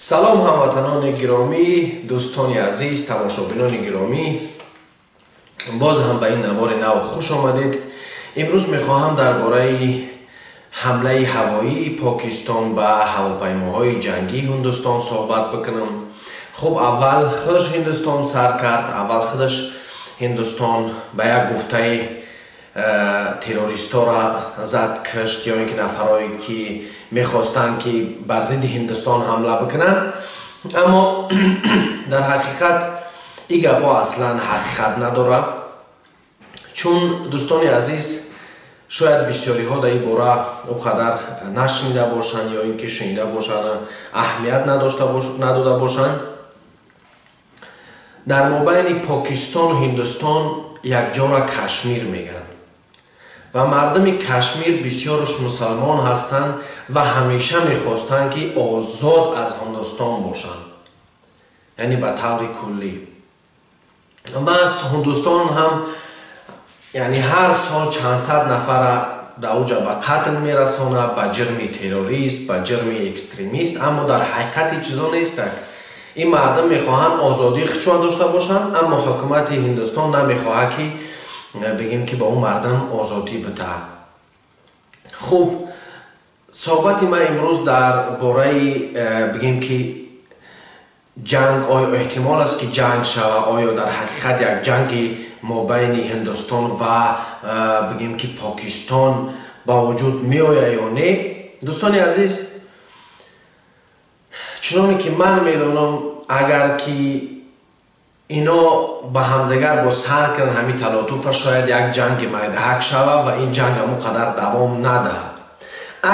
Салом, ҳамватанони гиромӣ, дӯстони азиз, тамошобинони гиромӣ, боз ҳам ба ин навори нав хуш омадед. Имрӯз мехоҳам дар бораи ҳамлаи ҳавоии Покистон ба ҳавопаймоҳои ҷангии Ҳиндустон суҳбат бикунам. Хуб, аввал худаш Ҳиндустон сар кард, аввал худаш Ҳиндустон ба як гуфтаи террористҳоро зад, кишт ё ин ки нафарое ки мехостанд, ки бар зидди Ҳиндустон ҳамла бикунанд, аммо дар ҳақиқат ин гапҳо аслан ҳақиқат надорад. Чун, дӯстони азиз, шояд бисёриҳо дар ин бора о қадар нашнида бошанд ё ин ки шунида бошанд, аҳамият надода бошанд. Дар мобайни Покистону Ҳиндустон якҷора Кашмир мегӯянд ва мардуми Кашмир бисёрш мусалмон ҳастанд ва ҳамеша мехостанд, ки озод аз Ҳиндустон бошанд, яъне ба таври куллӣ. Ва Ҳиндустон ҳам, яъне, ҳар сол чандсад нафара дар оҷа ба қатл мерасонад ба ҷирми террорист, ба ҷирми экстремист, аммо дар ҳақиқати чизо нестак. Ин мардум мехоҳанд озодии худшон дошта бошанд, аммо ҳукумати Ҳиндустон намехоҳад, ки бигем, ки ба он мардум озодӣ бидиҳад. Хуб, суҳбати ман имрӯз дар бораи, бигем, ки ҷанг, оё эҳтимол аст, ки ҷанг шавад, оё дар ҳақиқат як ҷанги мобайни Ҳиндустон ва, бигем, ки Покистон ба вуҷуд меояд ё не. Дӯстони азиз, чуноне ки ман медонам, агар ки ино ба ҳамдигар бо сар кунанд ҳамин талотуфа, шояд як ҷанги майдаҳак шавад ва ин ҷанг ҳамон қадар давом надиҳад.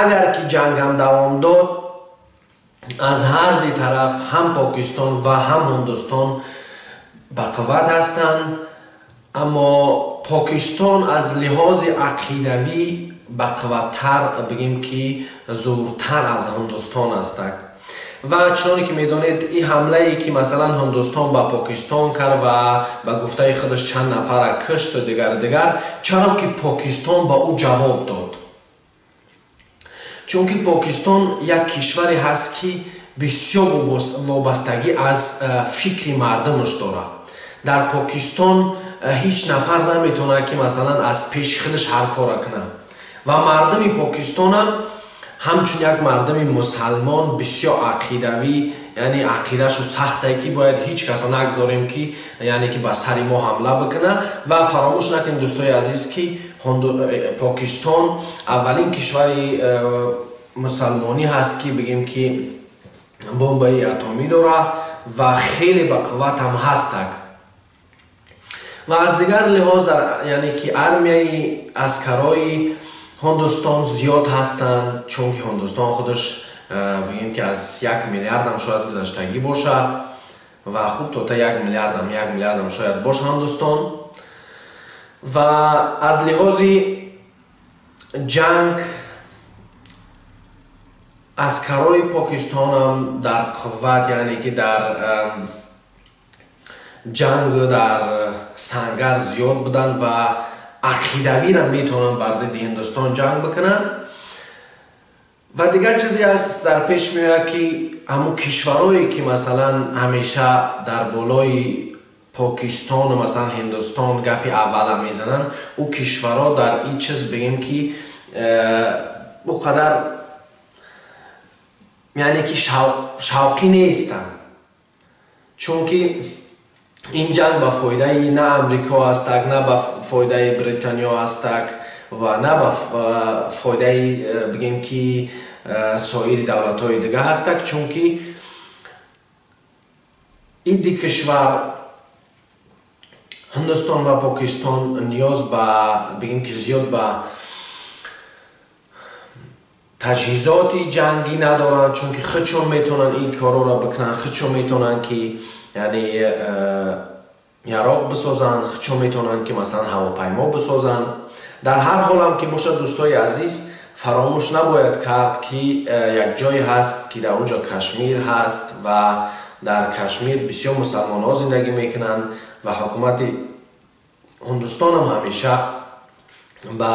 Агар ки ҷангам давом дод, аз ҳар ди тараф, ҳам Покистон ва ҳам Ҳиндустон бақувват ҳастанд, аммо Покистон аз лиҳози ақидавӣ бақувваттар, бигем, ки зуртар аз Ҳиндустон ҳастак. Ва чуноне ки медонед, ин ҳамлае ки, масалан, Ҳиндустон ба Покистон кард ва ба гуфтаи худаш чанд нафара кишту дигар дигар, чаро ки Покистон ба ӯ ҷавоб дод? Чунки Покистон як кишваре ҳаст, ки бисёр вобастагӣ аз фикри мардумаш дорад. Дар Покистон ҳеҷ нафар наметавонад, ки, масалан, аз пеши худаш ҳар кора кунад. Ва мардуми Покистонам ҳамчун як мардуми мусалмон бисёр ақидавӣ, яъне ақидашу сахтае, ки бояд ҳеҷ касо нагзорем, ки, яъне, ки ба сари мо ҳамла бикунад. Ва фаромӯш накунем, дӯстои азиз, ки Покистон аввалин кишвари мусалмонӣ ҳаст, ки, бигем, ки бомбаи атомӣ дорад ва хеле бақувват ҳам ҳастак. Ва аз дигар лиҳоз дар, яъне ки, армияи аскарои Ҳиндустон зиёд ҳастанд, чунки Ҳиндустон худаш, бигем, ки аз 1 миллиардам шояд гузаштагӣ бошад ва хуб, то 1 миллиардам, 1 миллиардам шояд боша Ҳиндустон. Ва аз лиҳози ҷанг аскарои Покистонам дар қувват, яъне ки дар ҷанг, дар сангар зиёд буданд ва ақидавиро метавонанд бар зидди Ҳиндустон ҷанг бикунанд. Ва дигар чизе аст дар пеш меояд, ки ҳамун кишварое ки, масалан, ҳамеша дар болои Покистону, масалан, Ҳиндустон гапи аввала мезананд, ӯ кишварҳо дар ин чиз, бигем, ки ӯ қадар, яъне ки, шавқӣ нестанд, чунки ин ҷанг ба фоидаи на Амрико ҳастак, на ба фоидаи Британиё ҳастак ва на ба фоидаи, бигем, ки соири давлатҳои дигар ҳастак, чунки иди кишвар, Ҳиндустон ва Покистон, ниёз ба, бигем, ки зиёд ба таҷҳизоти ҷангӣ надоранд, чунки худшон метавонанд ин корҳоро бикунанд, худшон метавонанд, ки, яъне, яроқ бисозанд, худшон метавонанд, ки, масалан, ҳавопаймо бисозанд. Дар ҳар ҳолам ки бошад, дӯстои азиз, фаромӯш набояд кард, ки як ҷое ҳаст, ки дар он ҷо Кашмир ҳаст ва дар Кашмир бисёр мусалмонҳо зиндагӣ мекунанд ва ҳукумати Ҳиндустонам ҳамеша ба,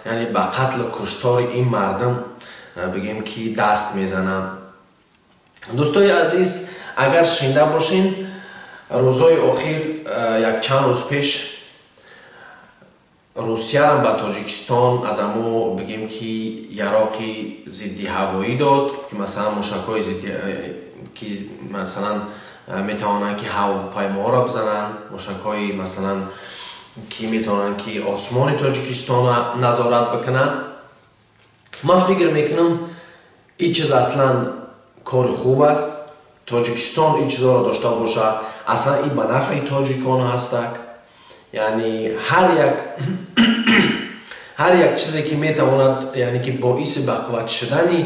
яъне, ба қатлу куштори ин мардум, бигем, ки даст мезананд. Дӯстои азиз, агар шинида бошен, рӯзҳои охир, якчанд рӯз пеш Русияам ба Тоҷикистон аз амо, бигем ки, яроқи зидди ҳавоӣ дод, ки масалан мушакҳои зидди, ки масалан метавонанд ки ҳавопаймоҳоро бизананд, мушакҳои масалан ки метавонанд ки осмони Тоҷикистонро назорат бикунанд. Ман фикр мекунам, ин чиз аслан кори хуб аст. Тоҷикистон ин чизҳоро дошта боша, аслан ин ба нафъи тоҷикон ҳастак. Яъне ҳар як чизе ки метавонад, яъне ки боиси бақувват шудани,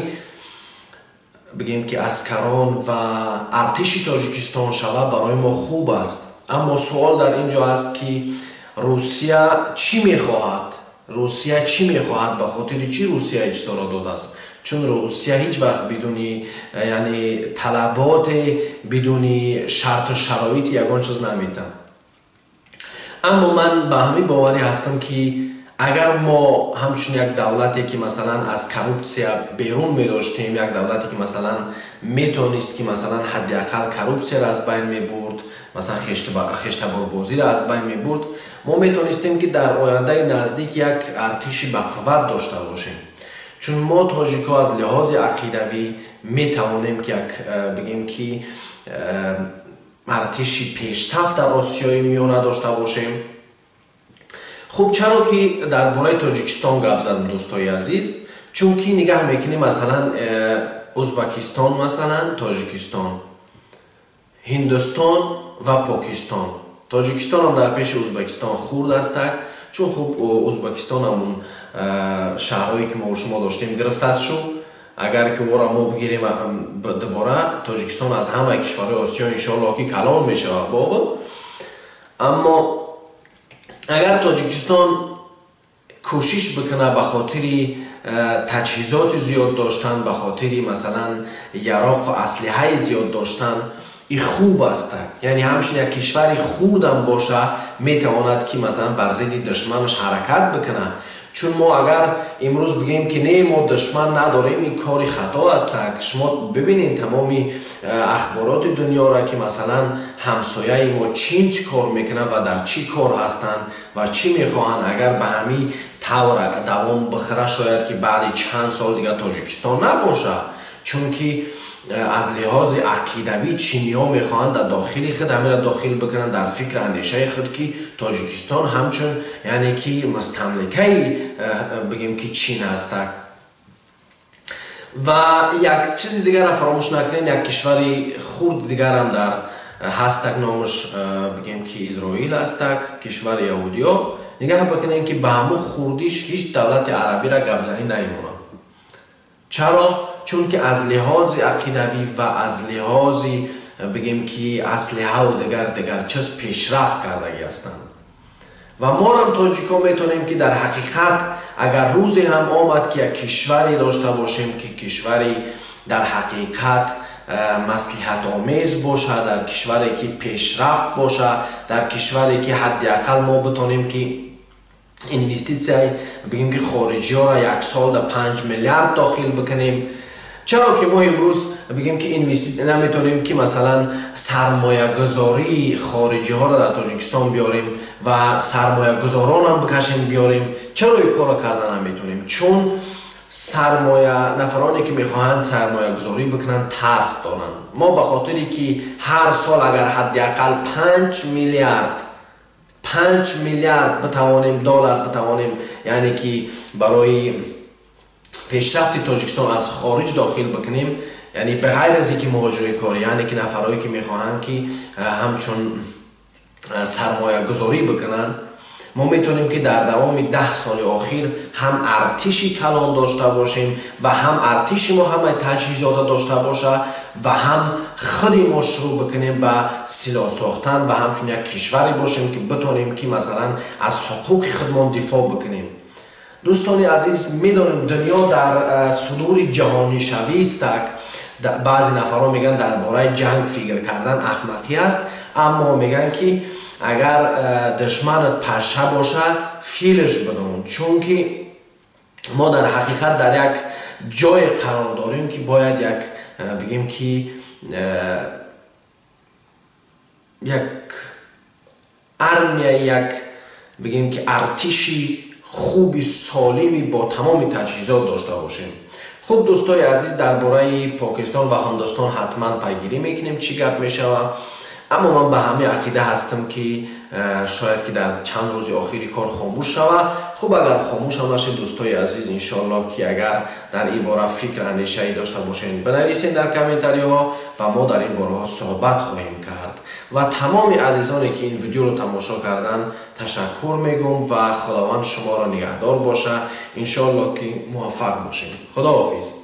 бигем ки, аскарон ва артиши Тоҷикистон шавад, барои мо хуб аст. Аммо суол дар ин ҷо аст, ки Русия чӣ мехоҳад? Русия чӣ мехоҳад? Ба хотири чӣ Русия ин чизҳоро додааст? Чун Русия ҳеҷ вақт бидуни, яъне, талаботе, бидуни шарту шароити ягон чиз наметавад. Аммо ман ба ҳамин боварӣ ҳастам, ки агар мо ҳамчун як давлате ки масалан аз коррупсия берун медоштем, як давлате ки масалан метавонист ки масалан ҳадди ақал коррупсияро аз байн мебурд, масалан хештаборбозиро аз байн мебурд, мо метавонистем ки дар ояндаи наздик як артиши бақувват дошта бошем. Чун мо тоҷикҳо аз лиҳози ақидавӣ метавонем ки як, бигем ки, артиши пешсаф дар Осиёи Миёна дошта бошем. Хуб, чаро ки дар бораи Тоҷикистон гап задам, дӯстои азиз? Чунки нигаҳ мекунем, масалан Ӯзбакистон, масалан Тоҷикистон, Ҳиндустон ва Покистон. Тоҷикистонам дар пеши Ӯзбекистон хурд астак, чун хуб, Ӯзбекистон ҳамун шаҳрҳое ки мо шумо доштем гирифтааст шуд. Агар ки ора мо бигирем дубора, Тоҷикистон аз ҳамаи кишварҳои Осиё, иншоалло, ки калон мешавад бобо. Аммо агар Тоҷикистон кӯшиш бикунад ба хотири таҷҳизоти зиёд доштан, ба хотири масалан яроқу аслиҳаи зиёд доштан, и хуб аст. Яъне ҳамчун як кишвари хурдам боша, метавонад ки масалан бар зидди душманаш ҳаракат бикунад. Чун мо агар имрӯз бигӯем ки не, мо душман надорем, ин кори хато аст. Шумо бибинед тамоми ахбороти дунёро, ки масалан ҳамсояи мо Чин чӣ кор мекунад ва дар чӣ кор ҳастанд ва чӣ мехоҳанд. Агар ба ҳамин тавр давом бихӯра, шояд ки баъди чанд сол дигар Тоҷикистон набошад. Чунки аз лиҳози ақидавӣ чиниҳо мехоҳанд дар дохили худ ҳаминро дохил бикунанд дар фикру андешаи худ, ки Тоҷикистон ҳамчун, яъне ки, мустамликаи, бигем ки, Чин ҳастак. Ва як чизи дигарро фаромӯш накунед: як кишвари хурд дигарам дар ҳастак, номаш, бигем ки, Изроил ҳастак, кишвари яҳудиё. Нигаҳ бикунед, ки ба ҳамун хурдиш ҳеҷ давлати арабиро гапзанӣ намемонад. Чаро? Чунки аз лиҳози ақидавӣ ва аз лиҳози, бигем ки, аслиҳаву дигар дигар чиз пешрафт кардагӣ ҳастанд. Ва морам тоҷикҳо метавонем ки дар ҳақиқат, агар рӯзе ҳам омад ки як кишваре дошта бошем, ки кишвари дар ҳақиқат маслиҳатомез бошад, дар кишваре ки пешрафт бошад, дар кишваре ки ҳадди ақал мо битонем ки инвеститсияи, бигем ки, хориҷиёро як сол да 5 миллиард дохил бикунем. Чаро ки мо имрӯз, бигем ки, наметавонем ки масалан сармоягузории хориҷиҳоро дар Тоҷикистон биёрем ва сармоягузоронам бикашем, биёрем? Чаро ин корро карда наметавонем? Чун сармоя, нафароне ки мехоҳанд сармоягузорӣ бикунанд, тарс доранд. Мо ба хотире ки ҳар сол агар ҳадди ақал 5 миллиард, 5 миллиард битавонем доллар битавонем, яъне ки барои пешрафти Тоҷикистон аз хориҷ дохил бикунем, яъне ба ғайр аз ин ки муҳоҷирои корӣ, яъне ки нафарое ки мехоҳанд ки ҳамчун сармоягузорӣ бикунанд, мо метавонем ки дар давоми 10 соли охир ҳам артиши калон дошта бошем ва ҳам артиши мо ҳамаи таҷҳизота дошта боша ва ҳам худи мо шурӯъ бикунем ба силоҳ сохтан ва ҳамчун як кишваре бошем, ки битонем ки масалан аз ҳуқуқи худмон дифоъ бикунем. Дӯстони азиз, медонем, дунё дар судури ҷаҳонишавистак. Баъзе нафарҳо мегӯянд, дар бораи ҷанг фикр кардан ахмақӣ аст, аммо мегӯянд ки агар душманат паша боша, филш бидон. Чунки мо дар ҳақиқат дар як ҷое қарор дорем, ки бояд як, бигем ки, Як армия, як бигем ки артиши хуби солими бо тамоми таҷҳизот дошта бошем. Хуб, дӯстои азиз, дар бораи Покистон ва Ҳиндустон ҳатман пайгирӣ мекунем, чӣ гап мешавад. Аммо ман ба ҳамин ақида ҳастам, ки шояд ки дар чанд рӯзи охири кор хомӯш шавад. Хуб, агар хомӯш ҳам нашед, дӯстои азиз, иншоаллоҳ, ки агар дар ин бора фикр андешае дошта бошед, бинависед дар комментариҳо ва мо дар ин бораҳо суҳбат хоҳем кард. Ва тамоми азизоне, ки ин видеоро тамошо карданд, ташаккур мегӯм ва Худованд шуморо нигаҳдор боша. Иншоаллоҳ, ки муваффақ бошед. Худоҳофиз.